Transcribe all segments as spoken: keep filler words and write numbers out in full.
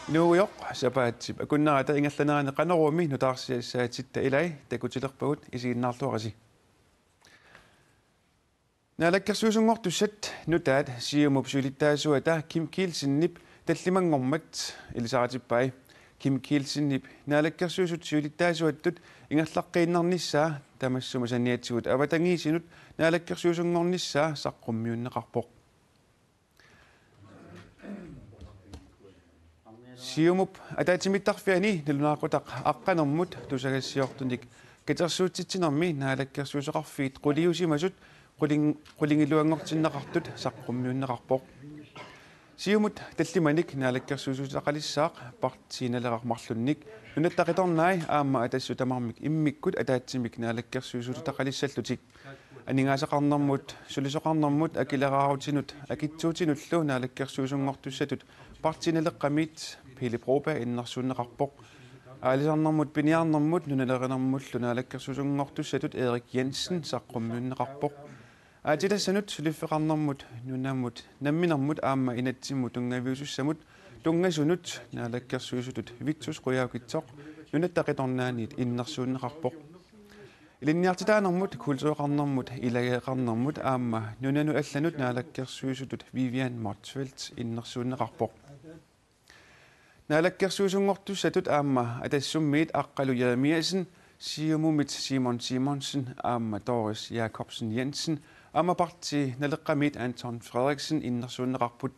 Inuugujoq, sapaatit akunnerata ingerlanerani Qanoruumi nutaarsiassaatitta ilai takutilerpagut, isiginnaarluarisi. Naalakkersuisunngortussat nutaat Siumup siulittaasuata Kim Kielsenip tallimanngormat ilisaritippai. Kim Kielsenip Naalakkersuisut siulittaasuattut ingerlaqqiinnarnissaa tamassuma saniatigut avatangiisinut naalakkersuisunngornissaa saqqummiunneqarpoq. Siumup ataatsimiittarfiani nalunaaqutaq aqqanermut tusagassiortunik katersuutsitsinermi naalakkersuisoqarfiit quliusimasut qulin-, qulingiluanngortinneqartut saqqummiunneqarpoq. Siumut tallimanik naalakkersuisutaqalissaaq Partii Naleraq marlunnik Nunatta Qitornai aamma Atassut tamarmik immikkut ataatsimik naalakkersuisutaqalissallutik. Aningaasaqarnermut, sulisoqarnermut, akileraarutinut akitsuutinullu naalakkersuisunngortussatut Partii Naleqqamiit Pele Broberg innersuunneqarpoq. Aalisarnermut, piniarnermut, nunalerinermullu naalakkersuisunngortussatut Erik Jensen saqqummiunneqarpoq. Aatsitassanut, suliffeqarnermut, nunamut, namminermut aamma inatsimmut tunngaviusussamut tunngasunut naalakkersuisutut Vittus Qujaukitsoq Nunatta Qitornaaniit innersuunneqarpoq. Ilinniartitaanermut, kultureqarnermut, ilageeqarnermut aamma nunanut allanut naalakkersuisutut Vivian Motzfeldt innersuunneqarpoq. Naalakkersuisunngortussatut aamma Atassummiit Aqqalu Jeremiassen, Siumumit Simon Simonsen aamma Doris Jakobsen Jensen aamma Partii Naleqqamiit Anton Frederiksen innersuunneqarput.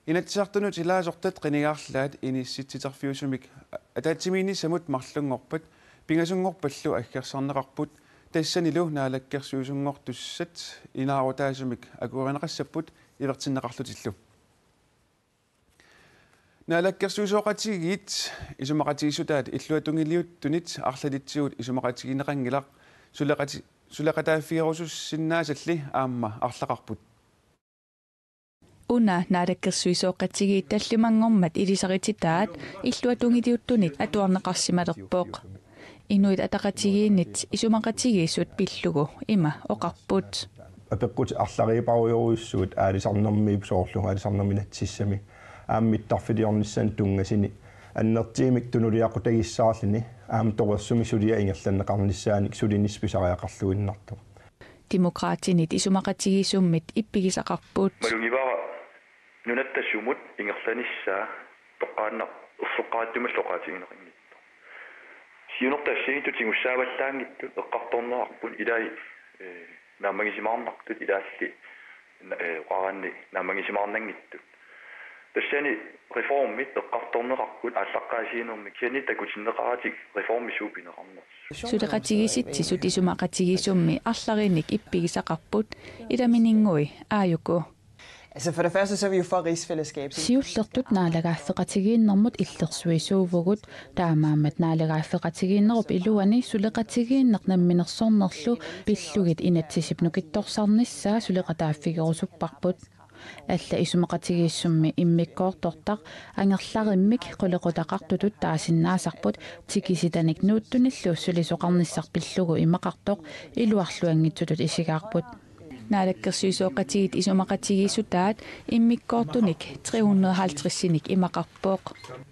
Inatsisartunut ilaasortat qinigaarlaat inissitsiterfiusumik ataatsimiinnissamut marlunngorpat pingasunngorpallu aggersarneqarput, tassanilu naalakkersuisunngortussat inaarutaasumik akuerineqassapput ivertinneqarlutillu. Naalakkersuisooqatigiit isumaqatigiissutaat illuatungiliuttunit arlalitsigut isumaqatigiinneqanngilaq, suleqati-, suleqataaffigerusussinnaasalli aamma arlaqarput. Una naalakkersuisooqatigiit tallimanngormat ilisarititaat illuatungiliuttunit atuarneqarsimalerpoq. Inuit Ataqatigiinnit isumaqatigiissut pillugu ima oqarput. Apeqqutit arlariiparujorujussuit aalisarnermiit soorlu aalisarnermik inatsisissami aamma mittarfiliornissaanut tunngasuni annertuumik tunuliaqutagissaarluni aamma torersumik suliaq ingerlanneqarnissaanik sulinissaq pisariaqarluinnartoq. Demokraatinit isumaqatigiissummit ippigisaqarput. Malugivara nunatta sumut ingerlanissaa toqqaannaq erseqqarattumillu oqaatigineqanngitsoq. Siunertaq assigiinngitsut tigussaavallaanngitsut eqqartorneqarput ilai, eh, naammagisimaarnartut ilaalli, eh, oqaraanni naammagisimaarnanngitsut. Tassani reformit eqqartorneqarput aallaqqaasiinermi kisianni takutinneqaratik reformi suut pineqarnersut. Suleqatigiissitsisut isumaqatigiissummi arlariinnik ippigisaqarput, ilamininngui aajuku. Altså for det første, så er vi jo for rigsfællesskab. Siullertut naalagaaffeqatigiinnermut illersuisuuvugut, taamaammat naalagaaffeqatigiinnerup iluani suleqatigiinneq namminersornerlu pillugit inatsisip nukittorsarnissaa suleqataaffigerusupparput. Alla isumaqatigiissummi immikkoortortaq angerlarimmik qulequtaqartutut taasinnaasarput tikisitanik nuuttunillu sulisoqarnissaq pillugu imaqartoq iluarluanngitsutut isigaarput. Naalakkersuisooqatigiit isumaqatigiissutaat immikkoortunik tre hundrede halvtredsinik imaqarpoq.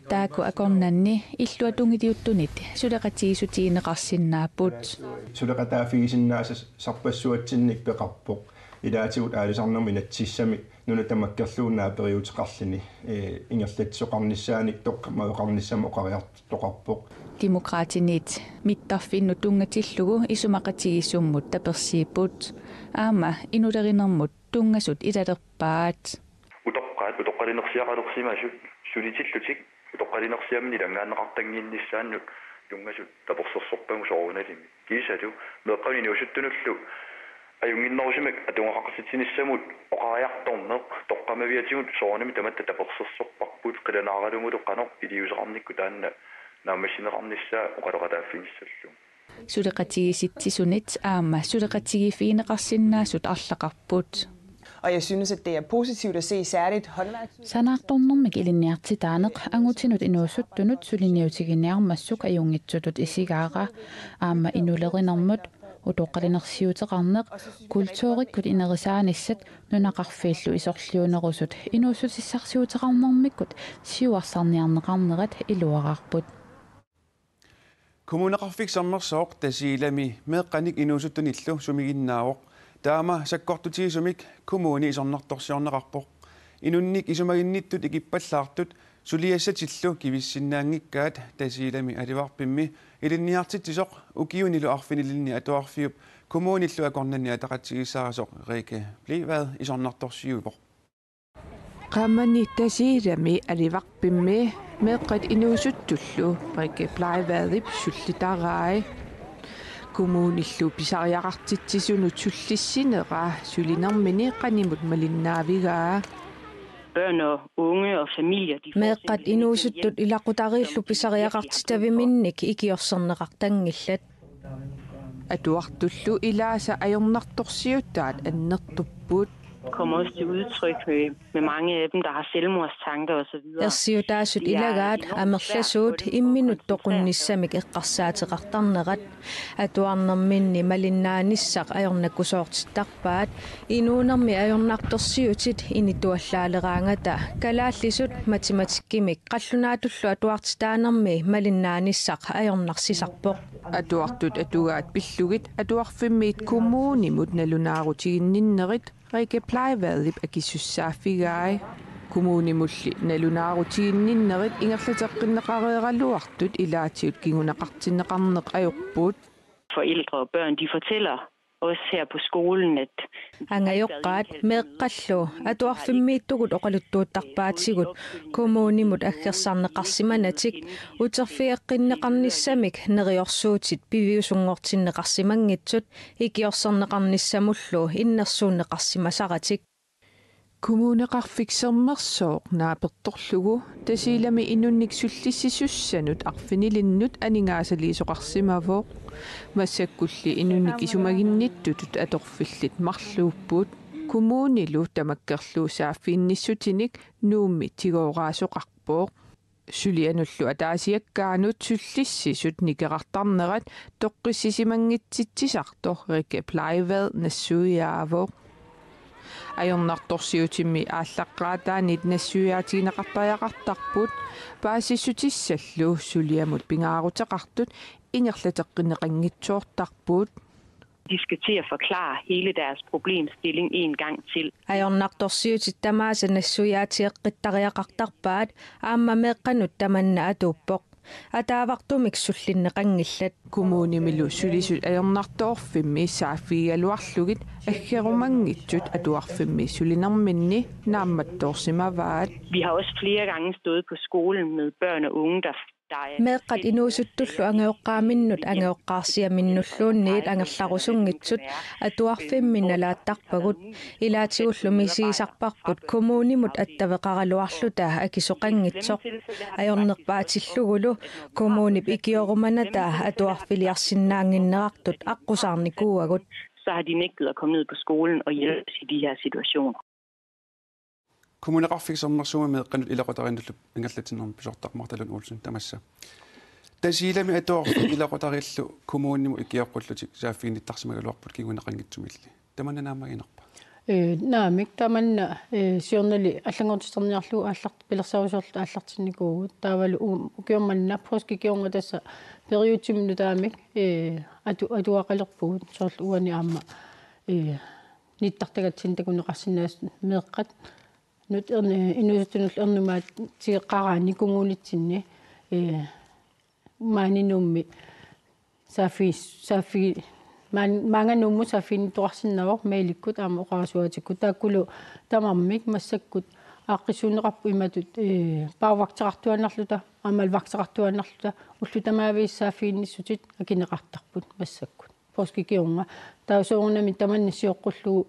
Taakku akornanni illuatungiliuttunit suleqatigiissutigineqarsinnaapput. Suleqataaffigisinnaasarpassuatsinnik peqarpoq. Ilaatigut aalisarnermik inatsisissami nuna tamakkerlugu naaperiuteqarluni, eh, ingerlatsisoqarnissaanik toqqammaveqarnissamut oqariartoqarpoq. Demokraatinit mittarfinnut tunngatillugu isumaqatigiissummut tapersiipput. Aamma inulerinermut tunngasut ilalerpaat. Utoqqaat utoqqalinersiaqalersimasut sulitillutik utoqqalinersiaminnik ilanngaanneqartannginnissaannut tunngasut tapersersorpagut soorunalimi. Kiisalu meeqqanut inuusuttunullu ajunnginnerusumik atugaqartitsinissamut oqariartorneq toqqammaviatigut soorunami tamatta tapersersorparput, qilanaaralugulu qanoq iliuuseqarnikkut taanna naammassineqarnissaa oqaloqataaffigissallugu. Suleqatigiissitsisunit aamma suleqatigiiffigineqarsinnaasut arlaqarput. Og jeg synes, at det er positivt at se særligt håndværk. Sanaartornermik ilinniartitaaneq angutinut inuusuttunut suliniutiginiarmassuk ajunngitsutut isigaara, aamma inulerinermut putoqqalinersiuteqarneq, kulturikkut inerisaanissat nunaqarfiillu isorliunerusut inuussutissarsiuteqarnermikkut siuarsarniarneqarnerat iluararput. Kommuneqarfik Sermersooq Tasiilami meeqqanik inuusuttunillu sumiginnaavoq. Taama sakkortutigisumik kommuni isornartorsiorneqarpoq. Inunnik isumaginnittut ikippallaartut suliassatillu kivissinnaanngikkaat Tasiilami Alivarpimmi ilinniartitsisoq ukiunilu arfinilinni atuarfiup kommunillu akornanni ataqatigiissaasoq Rikke Bligvad isornartorsiuivoq. Qaamani Tasiilami Alivarpimmi meeqqat inuusuttullu Rikke Bligvadip sullitarai. Kommunillu pisariaqartitsisunut sullissinera sulinermini qanimut malinnaavigaa. Børn og unge og familier, de fortsætter. Meeqqat inuusuttut ilaqutariillu pisariaqartitaviminnik ikiorserneqartanngillat. Atuartullu ilaasa ajornartorsiutaat annertupput. Kommer også til udtryk med, med mange af dem, der har selvmordstanker og så videre. Ersiutaasut ilagaat amerlasuut imminut toqunnissamik eqqarsaateqartarnerat. Atuarnerminni malinnaanissaq ajornakusoortittarpaat, inuunermi ajornartorsiutit inituallaaleraangata kalaallisut matematikkimik qallunaatullu atuartitaanermi malinnaanissaq ajornarsisarpoq. Atuartut atugaat pillugit atuarfimmiit kommunimut nalunaarutiginninnerit Rikke Bligvadip akisussaaffigai. Kommunimulli nalunaarutiginninnerit ingerlateqqinneqareeraluartut ilaatigut kinguneqartinneqarneq ajorput. Forældre og børn, de fortæller os her på skolen, at angajoqqaat meeqqallu atuarfimmiittugut oqaluttuuttarpaatigut kommunimut aggersarneqarsimanatik uterfigeqqinneqarnissamik neriorsuutit piviusunngortinneqarsimanngitsut ikiorserneqarnissamullu innersuunneqarsimasaratik. Kommuneqarfik Sermersooq naapertorlugu Tasiilami inunnik sullissisussannut arfinilinnut aningaasaliisoqarsimavoq. Massakkulli inunnik isumaginnittutut atorfillit marluupput. Kommunilu tamakkerlugu saaffiginnissutinik Nuummi tigooraasoqarpoq. Sulianullu ataasiakkaanut sullissisut nikerartarnerat toqqissisimanngitsitsisartoq Rikke Bligvad nassuiaavoq. Ajornartorsiutimmi aallaqqaataaniit nassuiaatigineqartariaqartarput, paasissutissallu suliamut pingaaruteqartut ingerlateqqinneqanngitsoortarput. De skal til at forklare hele deres problemstilling en gang til. Ajornartorsiutit tamaasa nassuiaatigeqqittariaqartarpaat, aamma meeqqanut tamanna atuuppoq. Ataavartumik sullinneqanngillat. Kommunimilu sulisut ajornartoorfimmi saaffigigaluarlugit aggerumanngitsut atuarfimmi sulinerminni naammattoorsimavaat. Vi har også flere gange stået på skolen med børn og unge, der, der er... Meeqqat inuusuttullu angajoqqaaminnut angajoqqaarsiaminnulluunniit angerlarusunngitsut atuarfimmi nalaattarpagut. Ilaatigullu misigisarparput kommunimut attaveqaraluarluta akisoqanngitsoq. Ajornerpaatillugulu kommunip ikiorumanata atuarfiliarsinnaannginnerartut aqqusaarnikuuagut. Så har de nægtet at komme ned på skolen og hjælpe os i de her situationer. Kommuneqarfik Sermersuumi meeqqanut ilaqutariinnullu ingerlatinnermut pisortaq Martha Lund Olsen, tamassa. Tasiilami atuarfik ilaqutariillu kommunimut ikioqqullutik saaffiginnittarsimagaluarput kinguneqanngitsumilli. Tamanna naammaginarpa? Ee, naamik, tamanna, ee, siornali allanngortiterniarlugu aallart-, pilersaarusiorluta aallartinnikuuvugut. Taavalu u-, ukioq manna, poorskip ikiornga tassa periutsimut nutaamik, ee, atu-, atuaqalerpugut, soorlu uani aamma, ee, nittartagatsinnut takuneqarsinnaasut meeqqat nut-, ern-, ee, inuusuttunullu ernumaatigeqaraanni kommunitsinni, ee, maani Nuummi saaffi-, saaffi-, maan-, maanga Nuummut saaffiginnittoqarsinnaavoq mailikkut aamma oqarasuaatikkut. Taakkulu tamarmik massakkut aaqqissuunneqarput imatut, ee, barvagteqartuaannarluta, aamma vagteqartuaannarluta, ullut tamaaviisa saaffiginnissutit akineqartarput massakkut. Poorskip ikiornga. Taava soorunami tamanna sioqqullugu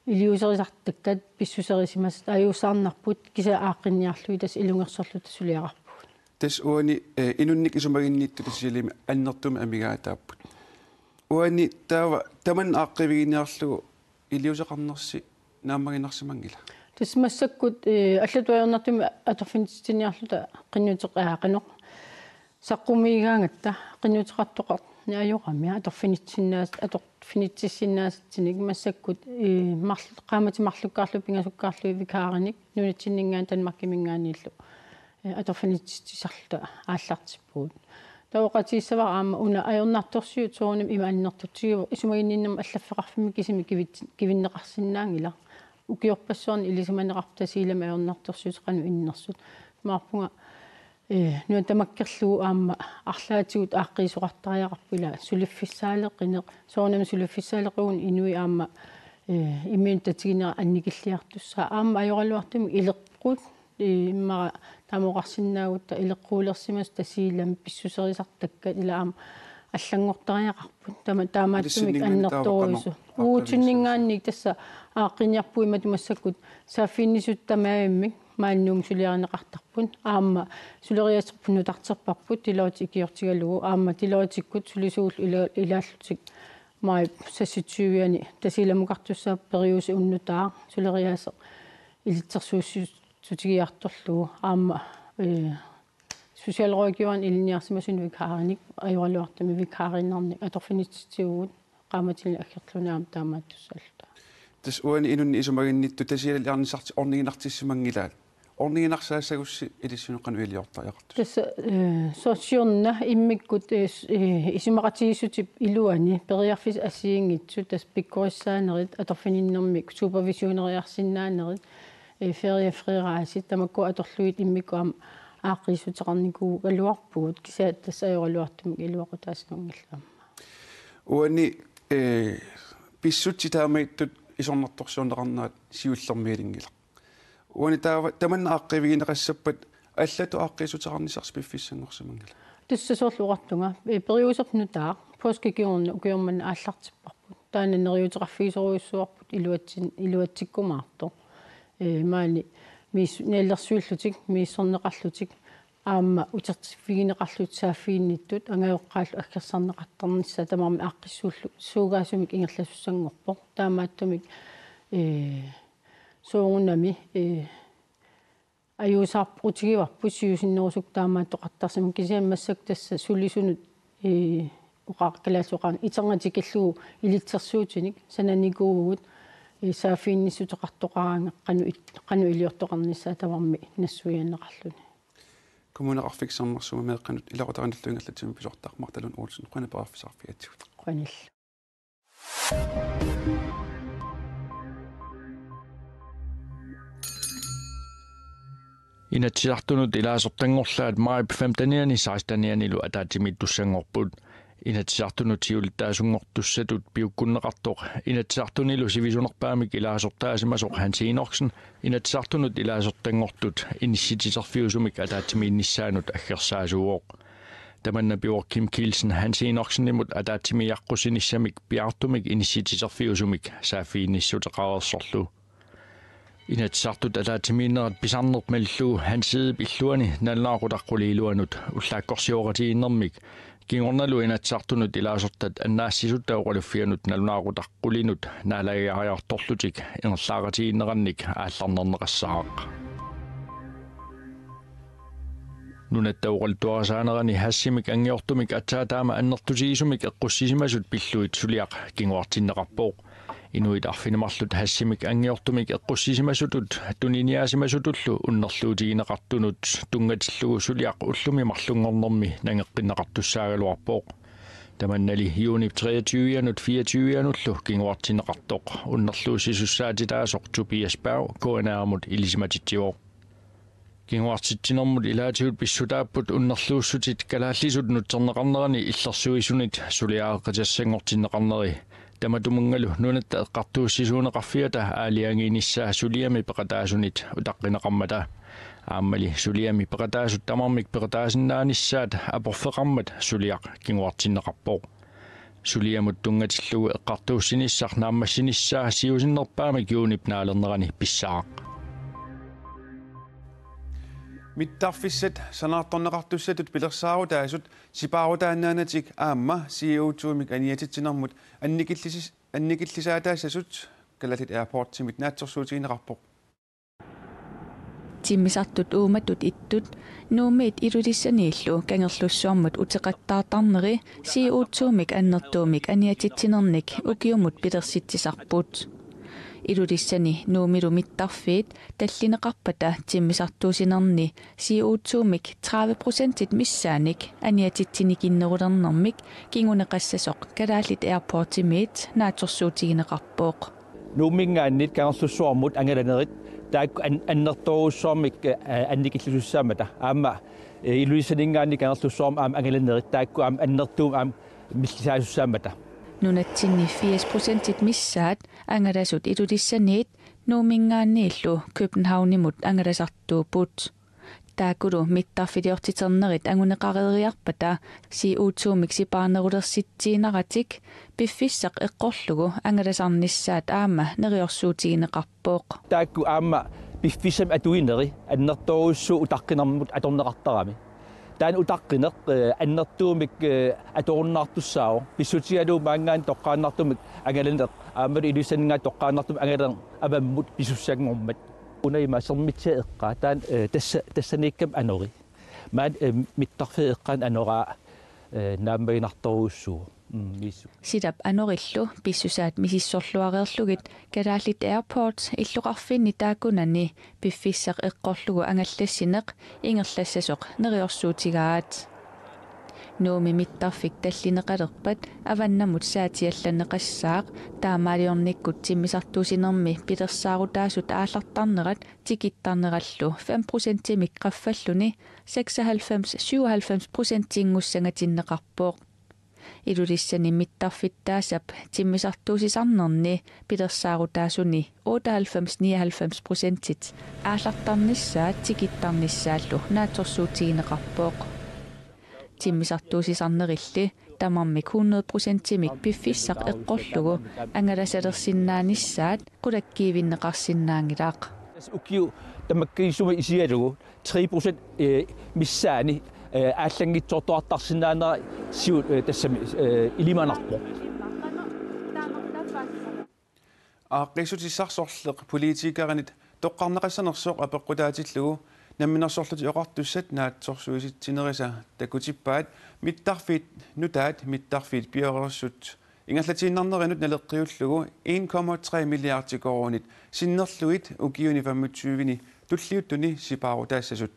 iliuuserisartakkat pissuserisimasat ajuusaarnarput, kisianni aaqqinniarlugit tassa ilungersorluta suliaqarpugut. Tassa uani, eh, inunnik isumaginnittut Tasiilami annertuumik amigaataapput. Uani taava tamanna aaqqiviginiarlugu iliuuseqarnersi naammaginarsimanngila? Tassa massakkut, eh, allatut ajornartumik atorfinitsitsiniarluta qinnuteq-, aa, qanoq, saqqummiigaangatta qinnuteqartoqar-, Ajorami atorfinitsinnaas-, atorfinitsissinnaasatsinik massakkut, ee, marl-, qaammatit marlukkaarlugit pingasukkaarlugit vikarinik nunatsinninngaanniit Danmarkiminngaanniillu, ee, atorfinitsitsisarluta aallartippugut. Taava oqaatigissavara aamma una ajornartorsiut soorunami ima annertutigivoq, isumaginninnermi allaffeqarfimmik kisimi kivit-, kivinneqarsinnaanngilaq. Ukiorpassuarni ilisimaneqarpoq Tasiilami ajornartorsiutit qanoq innersut. Imaappunga, ee, nuann tamakkerlugu aamma arlaatigut aaqqiisoqartariaqarpoq, ila suliffissaaleqineq, soorunami suliffissaaleqivugut inuit aamma, ee, imminut tatiginera annikilliartussaavoq. Aamma ajoraluartumik ileqqut, ee, immaqa taama oqarsinnaagutta ileqquulersimasut Tasiilami pissuserisartakkat ila aamma allanngortariaqarput. Taama, taamaattumik ilisinninngaanniit taava annertoorujussuuvoq. Qanoq uagutsinnit aaqqiivigissavat? Tassa aaqqiiniarpugut imatut massakkut saaffiginnissutsit tamaavimmik maani Nuummi suliarineqartarput. Aamma suleriaaserput nutarterparput Deloitte ikiortigalugu. Aamma Deloitteikkut sulisuullu ila-, ilaallutik maajip seksogtyve-ani Tasiilamukartussaapput periuseq unnutaa suleriaaseq ilitsersuussutigiartorlugu. Aamma, ee, socialrådgiverinik ilinniarsimasunut vikarinik ajoraluartumik vikariinnarnik atorfinitsitsivugut qaammatini aggerluni aamma taamaattussaalluta. Tassa uani inunnik isumaginnittut Tasiilaliarnissartik orniginartissimanngilaat. Orniginarsaassagussi ilissinnut qanoq iliortariaqartussaaviuk? Tassa, ee, so-, siorna immikkut, ee, s-, ee, isumaqatigiissutip iluani periarfissat assigiinngitsut, tassa pikkorissaanerit, atorfininnermik supervisioneriarsinnaanerit, ee, feriefriraasi, tamakku atorlugit immikkut aamma aaqqiissuteqarnikuugaluarpugut, kisianni tassa ajoraluartumik iluaqutaasinnaanngillat aamma. Uani, ee, pissutsit taamaattut isornartorsiorneqarnerat siullermik ilinngilaq. Uani taava tamanna aaqqiivigineqassappat allatut aaqqiissuteqarnissarsi piffissanngorsimanngilaq? Tassa soorlu oqartunga, ee, periuseq nutaaq, påskip kingorna ukioq manna aallartipparput. Taanna neriuuteqarfigisorujussuarput iluatsin-, iluatsikkumaartoq. Ee, maani miis-, nalilersuillutik misissorneqarlutik aamma utertiffigineqarlutik saaffiginnittut angajoqqaallu aggersarneqartarnissaat tamarmik aaqqissuullu suugaasumik ingerlasussanngorpoq. Taamaattumik, ee, soorunami, ee, ajuusaarutigivarput siusinnerusukkut taamaattoqartarsimasoq, kisianni massakkut tassa sulisunut, ee, oqar-, kalaallisut oqarnanga iternatikillugu ilitsersuutinik sananikuuvugut, ee, saaffiginnissuteqartoqaraangat qanoq it-, qanoq iliortoqarnissaa tamarmik nassuiaanneqarluni. Kommuneqarfik Sermersooq meeqqanut ilaqutariinnullu ingerlatsivimmi pisortaq Martha Lund Olsen, qujanaq periarfissaqarfigigatsigut. Qujanaq. Inatsisartunut ilaasortanngorlaat maajip femtenianni sekstenianilu ataatsimiittussanngorput. Inatsisartunut siulittaasunngortussatut piukkunneqartoq Inatsisartunilu sivisunerpaamik ilaasortaasimasoq Hans Enoksen Inatsisartunut ilaasortanngortut inissititerfiusumik ataatsimiinnissaanut aggersaasuuvoq. Tamanna pivoq Kim Kielsen Hans Enoksenimut ataatsimiiaqqussinissamik piaartumik inissititerfiusumik saaffiginnissuteqareersorlu. Inatsisartut ataatsimiinnerat pisarneq malillugu Hans Egedep illuani nalunaaqutaq quliiluanut ullaakkorsioqatigiinnermik kingornalu Inatsisartunut ilaasortat annaassisutta oqaluffianut nalunaaqutaq qulinut naalagaajartorlutik ingerlaaqatigiinnerannik aallarnerneqassaaq. Nunatta oqaluttuarisaanerani hashimik anngiortumik aatsaat taama annertutigisumik eqqussisimasut pillugit suliaq kinguartinneqarpoq. Inuit arfineq-marluk hashimik anngiortumik eqqussisimasutut tuniniaasimasutullu unnerluutigineqartunut tunngatillugu suliaq ullumi marlunngornermi nangeqqinneqartussaagaluarpoq. Tamannali juunip treogtyve-anut fireogtyve-anullu kinguartinneqartoq unnerluussisussaatitaasoq Tobias Berg K N R-imut ilisimatitsivoq. Kinguartitsinermut ilaatigut pissutaapput unnerluussutit kalaallisut nutserneqarnerani illersuisunit suliareqqitassanngortinneqarneri. Tamatumunngalu Nunatta Eqqartuussisuuneqarfiata aalajangiinissaa suliami peqataasunit utaqqineqarmata. Aammali suliami peqataasut tamarmik peqataasinnaanissaat aporfeqarmat suliaq kinguartinneqarpoq. Suliamut tunngatillugu eqqartuussinissaq naammassinissaa siusinnerpaamik juunip naalernerani pissaaq. Mittarfissat sanaartorneqartussatut pilersaarutaasut sipaarutaannaanatik aamma C O to-mik aniatitsinermut annikillisis-, annikillisaataassasut Kalaallit Airportsimit naatsorsuutigineqarpoq. Timmisartut uumatut ittut Nuummiit Ilulissaniillu Kangerlussuarmut uteqattaartarneri C O two-mik annertuumik aniatitsinernik ukiumut pilersitsisarput. Ilulissani Nuummilu mittarfiit tallineqarpata timmisartuussinerni C O two-mik tredive procentit missaanik aniatitsinikinnerulernermik kinguneqassasoq Kalaallit Airportsimiit naatsorsuutigineqarpoq. Nuumminngaanniit Kangerlussuarmut angalanerit taakku an-, annertoorujussuarmik, eh, annikillisussaammata. Aamma, eh, Ilulissaninngaanniit Kangerlussuarmut aamma angalanerit taakku aamma annertuumik aamma millisaasussaammat. Nunatsinni firs procentit missaat angalasut Ilulissaniit Nuumminngaanniillu Københavnimut angalasartuupput. Taakkulu mittarfiliortiternerit anguneqareeriarpata C O two-mik sipaarnerulersitsiinaratik piffissaq eqqorlugu angalasarnissaat aamma neriorsuutigineqarpoq. Taakku aamma piffissamik atuineri annertoorujussuit utaqqinermut atorneqartarami. Taanna utaqqineq, eh, annertuumik, eh, atorunnaartussaavoq. Pissutigalugu maanngaanniit toqqaannartumik angalaneq aammalu Ilulissaninngaanniit toqqaannartumik angalaneq avammut pisussanngormat. Una ima Sermitsiap eqqaa, taanna, eh, tassa-, tassaniikkami anori. Maani, eh, mittarfiup eqqaani anoraa, eh, naammaginartorujussuuvoq. Mm, iissu. Silap anorillu pissusaat misissorluareerlugit Kalaallit Airports illoqarfinni taakkunani piffissaq eqqorlugu angallassineq ingerlassasoq neriorsuutigaat. Nuummi mittarfik tallineqalerpat avannamut saatiallanneqassaaq, taamaaliornikkut timmisartuussinermi pilersaarutaasut aallartarnerat tikittarnerallu fem procentimik qaffalluni seksoghalvfems syvoghalvfems procentinngussangatinneqarpoq. Ilulissani mittarfittaasap timmisartuussisarnerni pilersaarutaasuni otteoghalvfems nioghalvfems procentit aallartarnissaat tikittarnissaallu naatsorsuutigineqarpoq. Timmisartuussisarnerilli tamarmik hundrede procentimik piffissaq eqqorlugu angalasalersinnaanissaat qulakkiivinneqarsinnaanngilaq. Ukiut tamakkiisumik isigalugu tre procent, eh, missaani, eh, aallanngitsoortuartarsinnaanera siu-, eh, tassami, eh, ilimanarpoq. Aaqqissutissarsiorleq politikerinit toqqarneqassanersoq apeqqutaatillugu Namminersorlutik Oqartussat naatsorsuisitsinerisa takutippaat mittarfiit nutaat mittarfiit pioreersut ingerlatiinnarnerinut naleqqiullugu en komma tre milliardi koruunit sinnerlugit ukiuni femogtyveni tulliuttuni sipaarutaassasut.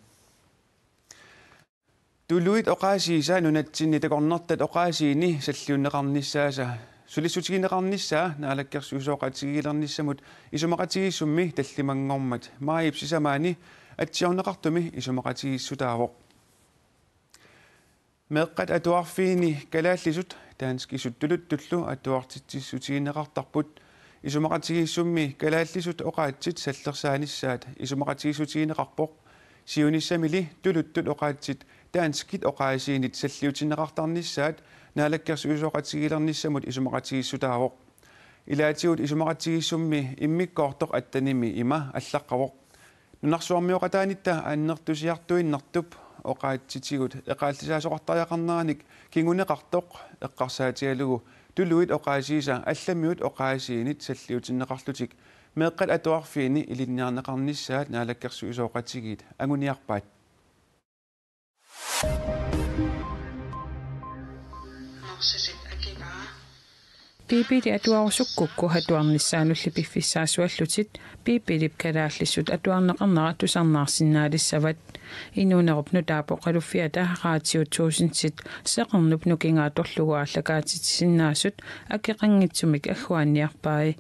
Tuluit oqaasiisa nunatsinni takornartat oqaasiini salliunneqarnissaasa sulissutigineqarnissaa naalakkersuisooqatigiilernissamut isumaqatigiissummi tallimanngormat maajip sisamaani atsiorneqartumi isumaqatigiissutaavoq. Meeqqat atuarfiini kalaallisut danskisut tuluttullu atuartitsissutigineqartarput. Isumaqatigiissummi kalaallisut oqaatsit sallersaanissaat isumaqatigiissutigineqarpoq. Siunissamili tuluttut oqaatsit danskit oqaasiinit salliutinneqartarnissaat naalakkersuisooqatigiilernissamut isumaqatigiissutaavoq. Ilaatigut isumaqatigiissummi immikkoortoq attenimi ima allaqqavoq. Nunarsuarmioqataanitta annertusiartuinnartup oqaatsitigut eqaallisaasoqartariaqarneranik kinguneqartoq eqqarsaatigalugu tuluit oqaasiisa allamiut oqaasiinit salliutinneqarlutik meeqqat atuarfiini ilinniarneqarnissaat naalakkersuisooqatigiit anguniarpaat. Biibili atuarusukkukku atuarnissaanulli piffissaasuallutit Biibilip kalaallisut atuarneqarnera tusarnaarsinnaalissavat. Inuunerup nutaap oqaluffiata Radio Tusindit seqernup nukingaa atorlugu aallakaatitsisinnaasut akeqanngitsumik agguaanniarpai.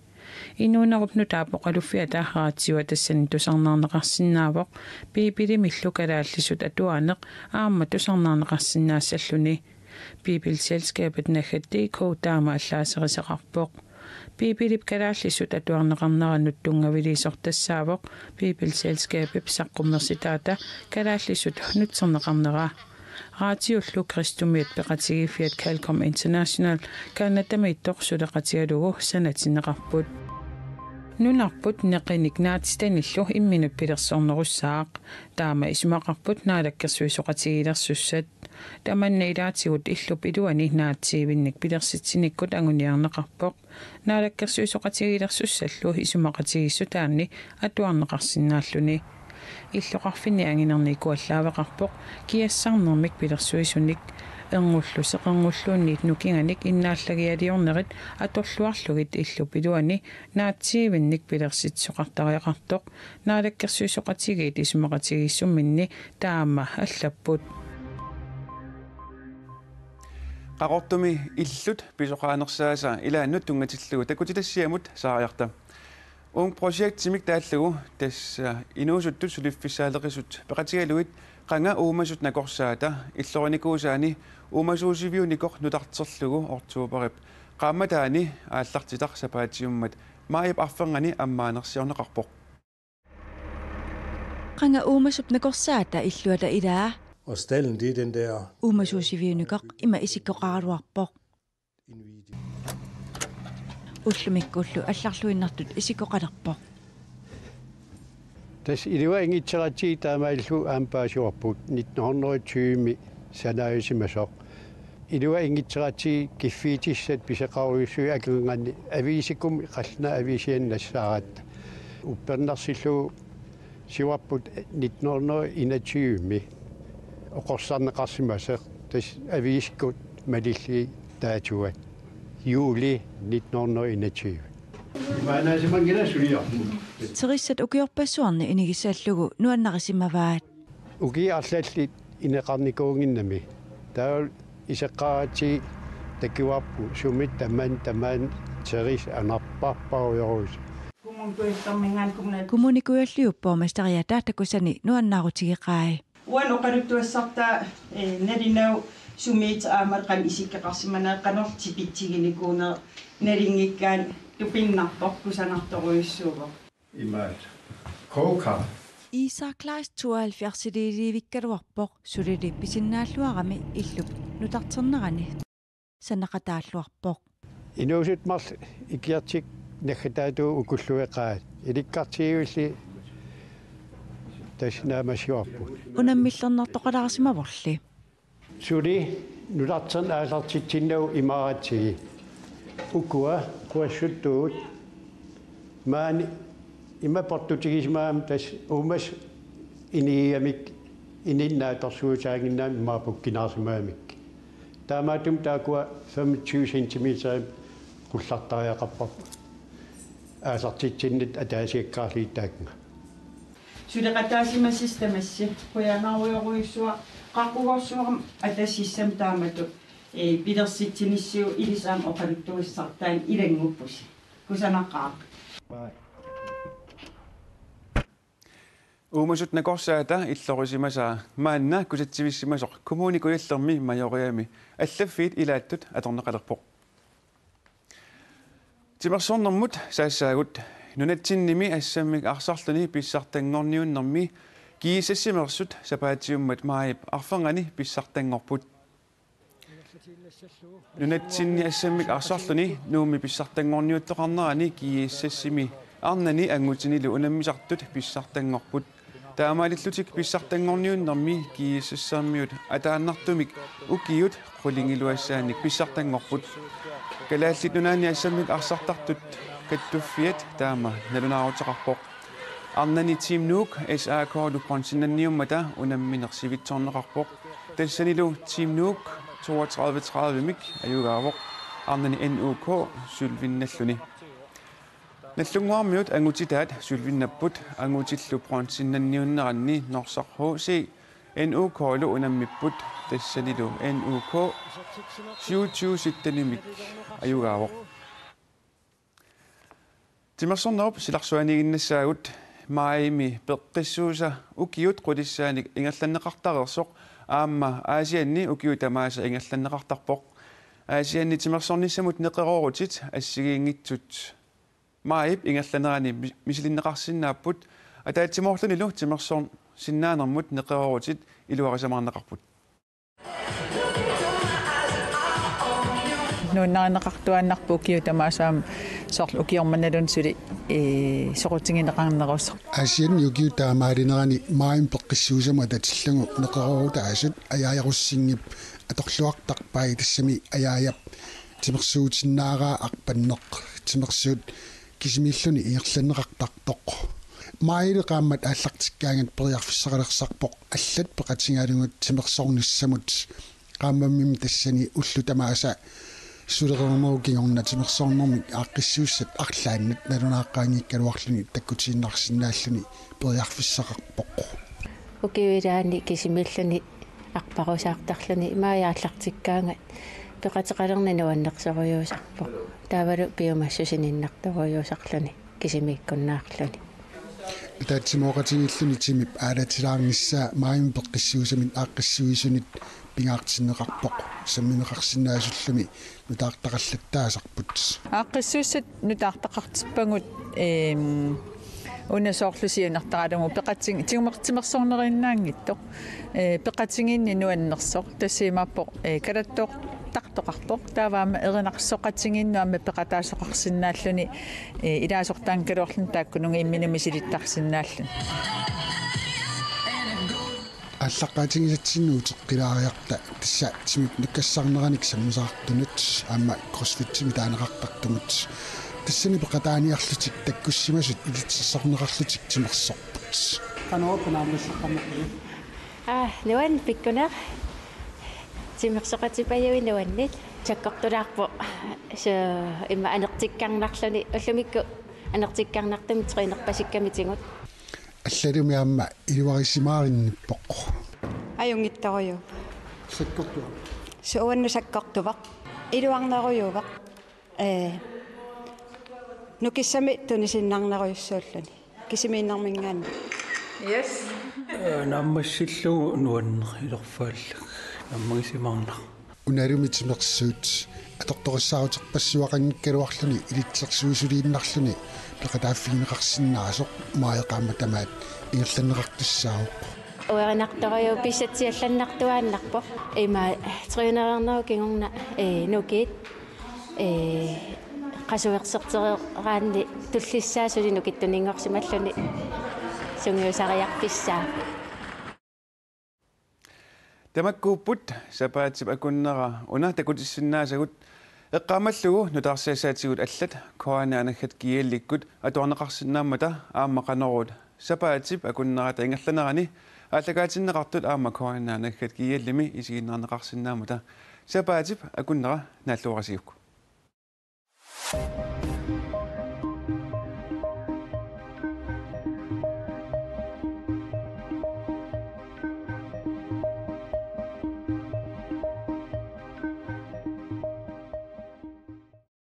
Inuunerup nutaap oqaluffiata radioa tassani tusarnaarneqarsinnaavoq Biibilimillu kalaallisut atuaaneq aamma tusarnaarneqarsinnaassalluni. Biibelselskabet naggat D K taama allaaserisaqarpoq. Biibilip kalaallisut atuarneqarneranut tunngaviliisortassaavoq Biibelselskabip saqqummersitaata kalaallisut nutserneqarnera. Radiullu kristumiut peqatigiiffiat Calcom International Canadamiittoq suleqatigalugu sanatinneqarput. Nunarput neqinik naatitanillu imminut pilersornerussaaq. Taama isumaqarput naalakkersuisooqatigiilersussat. Tamanna ilaatigut illup iluani naatsiivinnik pilersitsinikkut anguniarneqarpoq. Naalakkersuisooqatigiilersussallu isumaqatigiissutaanni atuarneqarsinnaalluni. Illoqarfinni anginerni ikuallaaveqarpoq kiassarnermik pilersuisunik. Erngullu seqerngulluunniit nukinganik innaallagialiornerit atorluarlugit illup iluani naatsiivinnik pilersitsisoqartariaqartoq Naalakkersuisooqatigiit isumaqatigiissumminni taama allapput. Qaqortumi illut pisoqaanersaasa ilaannut tunngatillugu takutitassiamut saariarta. Ung Projektimik taallugu tassa inuusuttut suliffissaaleqisut peqatigalugit qanga uumasut nakorsaata illorinikuusaani uumasuusiviunikoq nutarterlugu oktoberip qaammataani aallartitaq sapaatiummat maajip arfernganni ammaanersiorneqarpoq. Qanga uumasup nakorsaata illuata ilaa. Og stalden, det er den der. Uumasuusiviunikoq ima isikkoqaraluarpoq. Ullumikkullu allarluinnartut isikkoqalerpoq. Tassa iluanngitsoratsigit taamaalillugu aamma paasivarput nitten hundrede og tyve-mi sanaajisimasoq. Iluanngitsoratsigit kiffiitissat pisoqarujussuit akornanni aviisikkummi qallunaat aviisianni nassaaratta. Uppernarsillugu sivarput nitten hundrede og enogtyve-mi oqorsarneqarsimasoq tassa aviisikkut malillugit daatoat. Juli nitten hundrede og enogtyve. Imaannaasimanngilaq suliarput. Terissat ukiorpassuarni inigissallugu nuannarisimavaat. Ukiut arlallit ineqarnikuunnginnami. Taava iseqqaratsigit takuarput sumi tamanna tamanna terissat anarparparujorujussat. Kommune Kujallerminngaanniit kommunal- Kommune Kujalliup borgmesteriata takusani nuannaarutigeqaat. Uani oqaluttuassartaa, eh, nalunaagu sumiit aamma qanoq isikkoqarsimanerat qanoq tipitsiginikuunerat nalunngikkaanni tupinnarpoq kusanartorujussuuvoq. Imaat. Coca. Isak Kleist tooghalvfjerdsiliilivikkaluarpoq sulili pisinnaalluarami illup nutarternerani sanaqataalluarpoq. Inuusuttut marluk ikiortik naggataatigut ukullueqaat ilikkartigivilli tassa naammassivarput. Unammillernartoqalaarsimavorli. Suli nutarterneq aallartitsinnagu imaaratsigit. Ukua quassuttugut maani ima portutigisimagami tassa uumasut inigigamik ininni naatsorsuusaannginnamik imaappoq kinaarsimagamik. Taamaattumik taakkua femogtyve centimeter qullartariaqarparput. Aallartitsinnut ataasiakkaarlugit taakkunga. Suleqataasimasasi tamassi qujanarujorujussuaq qaqqugorsuarmik atassissami taamatut, eh, pilersitsinissiuk ilissi aamma oqaluttuassartaani ilannguppusi. Kusanaqaaq. Uumasut nakorsaata illorisimasaa maanna kusatsivissimasoq Kommune Kujallermi Majoriami allaffiit ilaattut atorneqalerpoq. Timersornermut saassaagut. Nunatsinnimi assammik arsarluni pissartanngorniunnermi GSS-imeersut sapaatiummat maajip arfernganni pissartanngorput. Nunatsinni assammik arsarluni Nuummi pissartanngorniuttoqarnerani GSS-imi arnani angutinilu unammisartut pissartanngorput. Taamaalillutik pissartanngorniunnermi GSS-ermiut ataannartumik ukiut qulingiluassaannik pissartanngorput. Kalaallit Nunaanni assammik arsartartut kattuffiat taama nalunaaruteqarpoq. Arnani Team Nuuk S A K-lu bronzennanniummata unammineq sivitsorneqarpoq. Tassanilu Team Nuuk toogtredive tredive-mik ajugaavoq. Arnani N U K sølvinnalluni. Nallunnguarmiut angutitaat sølvinnapput, angutillu bronzennanniunneranni Norsaq H C N U K-lu unammipput, tassanilu N U K syvogtyve sytten-imik ajugaavoq. Timersornerup silarsuaniiginnassaagut. Maajimi peqqissuusa ukiut qulissaanik ingerlanneqartareersoq aamma Aasianni ukiut tamaasa ingerlanneqartarpoq. Aasianni timersornissamut neqeroorutit assigiinngitsut maajip ingerlanerani mi-, misilinneqarsinnaapput, ataatsimoorlunilu timersorsinnaanermut neqeroorutit iluarisamaarneqarput. Nuannarineqartuaannarpoq ukiut tamaasa aamma soorlu ukioq manna suli, ee, soqutigineqarnerusoq. Aasianni ukiut taamaalinerani maajimi peqqissuussamut atatillugu neqeroorutaasut ajaajarussinngip atorluartarpai, tassami ajaajap timersuutinnaaraa arpanneq, timersuut kisimiilluni ingerlanneqartartoq. Maajili qaammat aallartikkaangat periarfissaqalersarpoq allat peqatigalugit timersornissamut. Qaammammimi tassani ullut tamaasa sulereernerup kingorna timersornermik aaqqissuussat arlaannut nalunaaqqaanngikkaluarluni takkutiinnarsinnaalluni periarfissaqarpoq. Ukiup ilaani kisimiilluni arparusaartarluni maaji aallartikkaangat peqateqalerneq nuannersorujussuusarpoq. Taavalu piumassuseq sininnartorujussuusarluni kisimiikkunnaarluni. Ataatsimooqatigiilluni timip aalatilaarnissaa maajimi peqqissuusamit aaqqissuisunit pingaartinneqarpoq, sammineqarsinnaasullumi nutaartaqallattaasarput. Aaqqissuussat nutaartaqartippagut, eem, una soorlu siunertaralugu peqating-, timer-, timersorneriinnaanngitsoq. Ee, peqatigiinneq nuannersoq. Tassa imaappoq, ee, kalattoortartoqarpoq. Taava aamma erinarsoqatigiinnut aamma peqataasoqarsinnaalluni, ee, ilaasortaanngikkaluarluni taakkununnga imminut misilittarsinnaalluni. Aallaqqaatigisatsinnut uteqqilaariarta tassa timip nukkassarneranik sammisaartunut aamma crossfitimi taaneqartartunut. Tassani peqataaniarlutik takkussimasut ilitsersorneqarlutik timersorput. Qanoq naammasseqqammerpugut? Aa, nuann pikkuneq. Timersoqatipajuit nuanniit. Sakkortulaarpoq. Suu, immaqa anertikkarnarluni. Ullumikkut anertikkarnartumik trænerpasikkamitsigut. Allalumi aamma iluarisimaarinniippoq. Ajunngitsorujuuvoq. Sakkortuvoq. Suu, uannut sakkortuvoq. Iluarnerujuuvoq. Ee, nukissamik tunisiinnarnerujussuulluni. Kisimiinnerminngaanniit. Yes. Ee, naammassillugu nuanneq ilorfaallu. Naammagisimaarnaq. Unalumi timersuut atortorissaaruterpassuaqanngikkaluarluni ilitsersuisuliinnarluni peqataaffigineqarsinnaasoq maaji qaammat tamaat ingerlanneqartussaavoq. Uerinartorujuuvoq, pissatsiallannartuaannarpoq. Ima trænerernerup kingorna, ee, nukiit, ee, qasuersertereeraanni tullissaa suli nukittuninngorsimalluni sungiusariarfissaa. Tamakkuupput sapaatip akunnera una takutissinnaasagut, eqqaamallugu nutaarsiassaatigut allat K N R naggat G L-ikkut atuarneqarsinnaammata aamma Qanorooq sapaatip akunnerata ingerlanerani aallakaatinneqartut aamma K N R naggat G L-imi isiginnaarneqarsinnaammata. Sapaatip akunnera naalluarisiuk.